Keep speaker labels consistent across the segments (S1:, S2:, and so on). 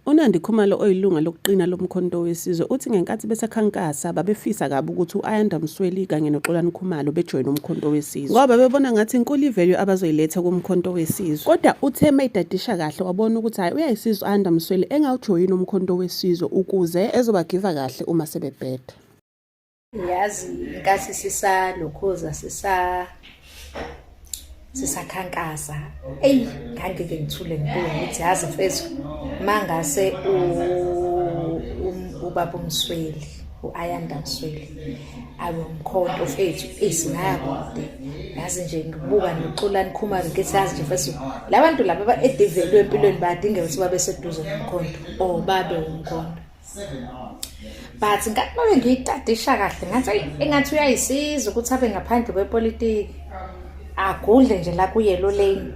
S1: UNandi Khumalo oyilunga lokuqina loMkhonto weSizwe uthi ngenkathi besakhankasa babefisa kabi ukuthi u-Ayanda Msweli kanye noXolani Khumalo bejoyine uMkhonto weSizwe ngoba bebona ngathi inkulu i-value abazoyiletha kuMkhonto weSizwe. Kodwa uthe mayidadisha kahle wabona ukuthi hhayi uyayisiza u-Ayanda Msweli engawujoyini uMkhonto weSizwe ukuze ezobagiva kahle uma sebebheda.
S2: Yazi inkathi sisalokhuza sisakhankasa eyi ngangike ngithule ngibuke ngithi yazi mfethu mangase ubaba uMsweli u-Ayanda Msweli abe umkhonto mfethu eyi singaya kude. Yazi nje ngibuka noXolani Khumalo ngithi yazi nje mfethu la bantu laba aba-add empilweni bayadingeka ukuthi babe seduze nomkhonto or babe umkhonto. But ngathi uma ngiyitadisha kahle ngathi engathi uyayisiza ukuthi abe ngaphandle kwepolitiki agudle nje la ku-yellow lane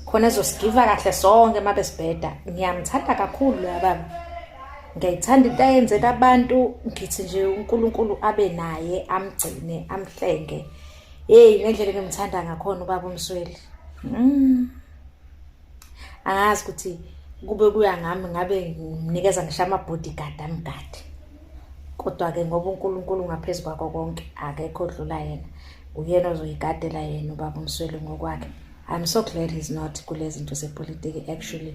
S2: khona ezosigiva kahle sonke uma besibheda. Ngiyamthanda kakhulu loya baba, ngiyayithanda into ayenzela abantu. Ngithi nje uNkulunkulu abe naye, amgcine, amhlenge. Hheyi, ngendlela engimthanda ngakhona ubaba uMsweli. Angazi ukuthi kube kuya ngami ngabe ngimnikeza ngisho ama-bodyguard amgade. Kodwa-ke ngoba uNkulunkulu ungaphezu kwakho konke, akekho odlula yena. Uyena ozoyigadela yena ubaba uMsweli ngokwakhe. I'm so glad he's not kule zinto zepolitiki actually.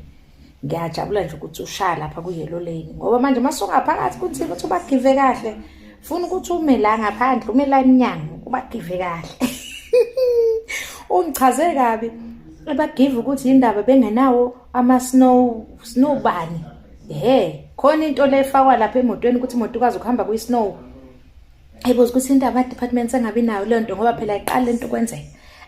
S2: Ngiyajabula nje ukuthi ushaya lapha ku-yellow lane ngoba manje uma usungaphakathi kunzima ukuthi ubagive kahle. Funa ukuthi ume la ngaphandle, ume la emnyango ubagive kahle. Ungichaze kabi ebagive ukuthi yindaba bengenawo ama-snow snow bani. Ehhe, khona into le efakwa lapha emotweni ukuthi imoto ikwazi ukuhamba kwi-snow. Ayibuza ukuthi indaba ama-departments angabi nayo leyo nto ngoba phela ayiqali lento kwenzeka.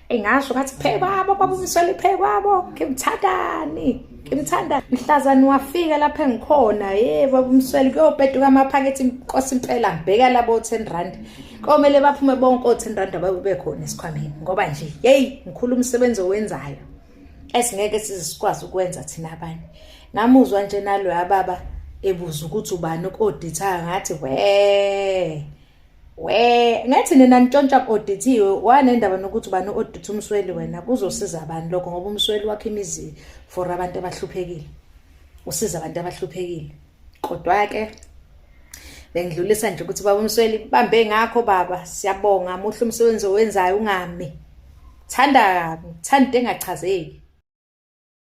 S2: Engasho ngathi phekwabo baba uMsweli, phekwabo ngimthandani, ngimthanda mhlazane wafika lapha engikhona. Ye baba uMsweli, kuyopetuka amaphakethe inkosi impela. Ngibheka labo 10 rand komele baphume bonke o-10 rand ababe bekhona esikhwameni ngoba nje yeyi ngikhulu umsebenzi owenzayo esingeke size sikwazi ukwenza thina abanye. Ngamuzwa nje naloya baba ebuza ukuthi ubani oku-audithayo, ngathi we we ngathi nina nitshontsha ku-audithiwe wanendaba nokuthi ubani o-auditha uMsweli wena. Kuzosiza abantu lokho ngoba uMsweli wakhe imizi for abantu abahluphekile, usiza abantu abahluphekile. Kodwa-ke bengidlulisa nje ukuthi baba uMsweli bambe ngakho baba, siyabonga, muhle umsebenzi owenzayo, ungami. Thanda kabi, thanda into engachazeki.